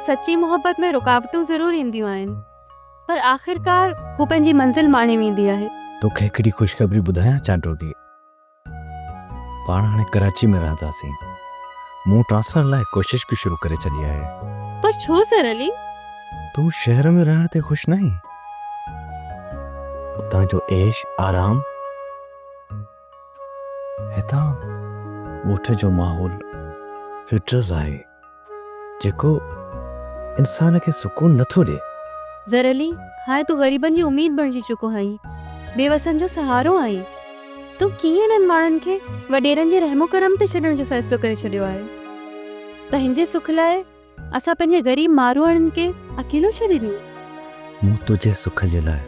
سچي محبت ۾ رڪاوٽون ضرور اينديون آهن پر آخرڪار هو پنهنجي منزل ماڻي ويندي آهي. توکي هڪڙي خوشخبري ٻڌايان چانڊوڪي. پاڻ هاڻي ڪراچي ۾ رهنداسين. مون ٽرانسفر لاء ڪوشش به شروع ڪري ڇڏي آهي. پر ڇو سر علي؟ تون شهر ۾ رهڻ تي خوش ناهين؟ اتان جو عيش آرام، هتان ڳوٺ جو ماحول فٽرل آهي. جيڪو انسان کي سڪون نه ٿو ڏئي. زر علي، هاڻي تون غريبن جي اميد بڻجي چڪو آهين، بيوسن جو سهارو آهين. تون ڪيئن انهن ماڻهن کي وڏيرن جي رحم و ڪرم تي ڇڏڻ جو فيصلو ڪري ڇڏيو آهي؟ پنهنجي سک لاء اسان پنهنجي غريب ماروئڙن کي اڪيلو ڇڏي ڏيون؟ مون تنهنجي سک جي لاء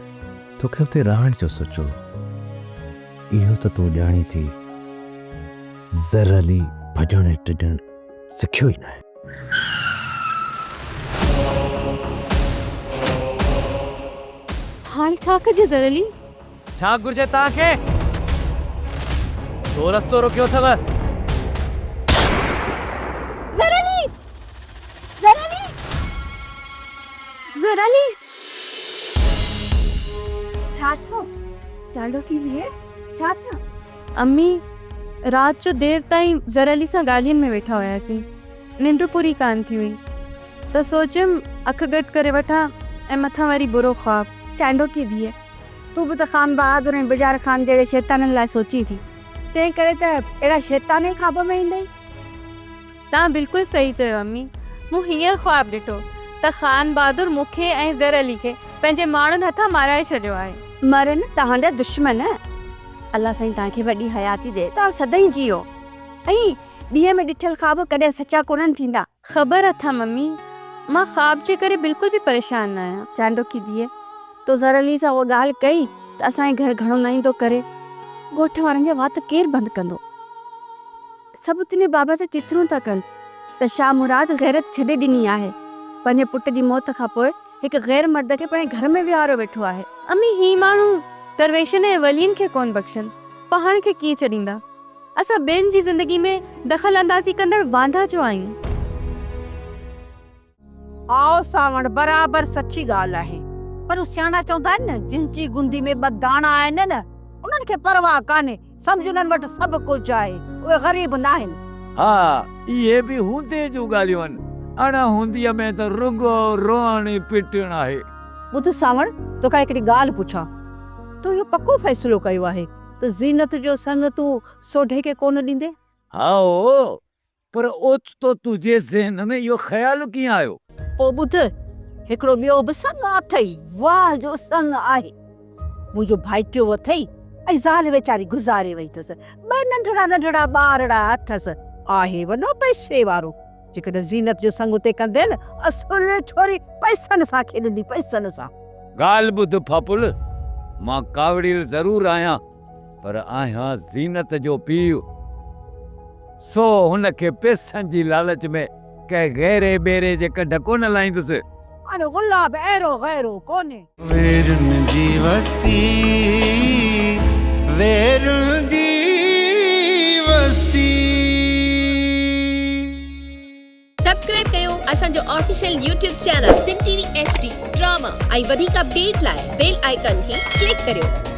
توکي اتي رهڻ جو سوچيو. اهو ته تون ڄاڻين ٿي زر علي ڀڄڻ ۽ ٽڄڻ سکيو ئي ناهي. هاڻي ڇا ڪجي زر علي؟ ڇا گهرجي توهان کي؟ ڇو رستو روڪيو اٿو؟ زر علي! زر علي! زر علي! ڇا ٿيو؟ چانڊوڪي ڌيء، ڇا ٿيو؟ امي، رات جو دير تائين زر علي سان ڳالهين ۾ ويٺا هياسين. ننڊ پوري ڪانه ٿي هئي ته سوچيم اک گڏ ڪري وٺان ۽ مٿان وري برو خواب. چانڊوڪي ڌيء، تون به ته خان بهادر ۽ بجار خان جهڙي شيطانن لاء سوچين ٿي، تنهن ڪري ته اهڙا شيطان ئي خواب ۾ ايندئي. توهان بلڪل صحيح چيو امي، مون هينئر خواب ڏٺو ته خان بهادر مون کي ۽ زر علي کي پنهنجي ماڻهن هٿان مارائي ڇڏيو آهي. مرن توهان جا دشمن. الله سائين توهان کي وڏي حياتي ڏي، توهان سدائين جيئو. ۽ ڏينهن ۾ ڏٺل خواب ڪڏهن سچا ڪونهن ٿيندا. خبر اٿم امي، مان خواب جي ڪري بلڪل به پريشان نه آهيان. چانڊوڪي ڌيء، تو زر علي سان اها ڳالهه ڪئي ته اسان جي گهر گهڻو نه ايندو ڪري، ڳوٺ وارن جا وات ڪير بند ڪندو؟ سڀ تنهنجي بابت چٿرون ٿا ڪن ته شاهه مراد غيرت ڇڏي ڏني آهي. پنهنجي پٽ جي موت کان پوء هڪ غير مرد کي پنهنجي گهر ۾ ويهاريو ويٺو آهي. امي هي ماڻهو درويشن ۽ ولين کي ڪونه بخشن، پاڻ کي ڪيئن ڇڏيندا؟ اسان ٻين جي زندگي ۾ دخل اندازي ڪندڙ واندا ڇو آهيون؟ هائو سانوڻ برابر سچي ڳالهه آهي پر هو سياڻا چوندا آهن نه جن جي گندي ۾ ٻه داڻا آهن نه انهن کي پرواهه ڪانهي سمجهه انهن وٽ سڀ ڪجهه آهي اهي غريب ناهن. ها اهي به هوندي جون ڳالهيون آهن اڻ هونديء ۾ ته رڳو روئڻ ۽ پٽڻ آهي. ٻڌ سانوڻ توکان هڪڙي ڳالهه پڇان تو اهو پڪو فيصلو ڪيو آهي ته زينت جو سڱ تون سوڍي کي ڪونه ڏيندين؟ هائو پر اوچتو تنهنجي ذهن ۾ اهو خيال ڪيئن آيو؟ پوء ٻڌ، هڪڙو ٻيو به سڱ اٿئي، واهه جو سڱ آهي. منهنجو ڀائٽيو اٿئي ۽ زال ويچاري گذاري وئي اٿس. ٻه ننڍڙا ننڍڙا ٻارڙا اٿس. آهي وڏو پئسي وارو. جيڪڏهن زينت جو سڱ اتي ڪندين، اصل ڇوري پئسن سان کيڏندي، پئسن سان. ڳالهه ٻڌ ڦاپل، مان ڪاوڙيل ضرور آهيان، پر آهيان زينت جو پيء، سو هن کي پئسن جي لالچ ۾ ڪنهن غيري ٻيري جي ڪڍ ڪونه لائيندس. اڙي گلاب اهڙو غيرو ڪونهي. ويرن جي وستي، ويرن جي وستي. سبسڪرائب ڪيو اسان جو official YouTube channel Sindh T V H D drama ۽ وڌيڪ اپڊيٽ لاء بيل آئيڪان کي ڪلڪ ڪريو.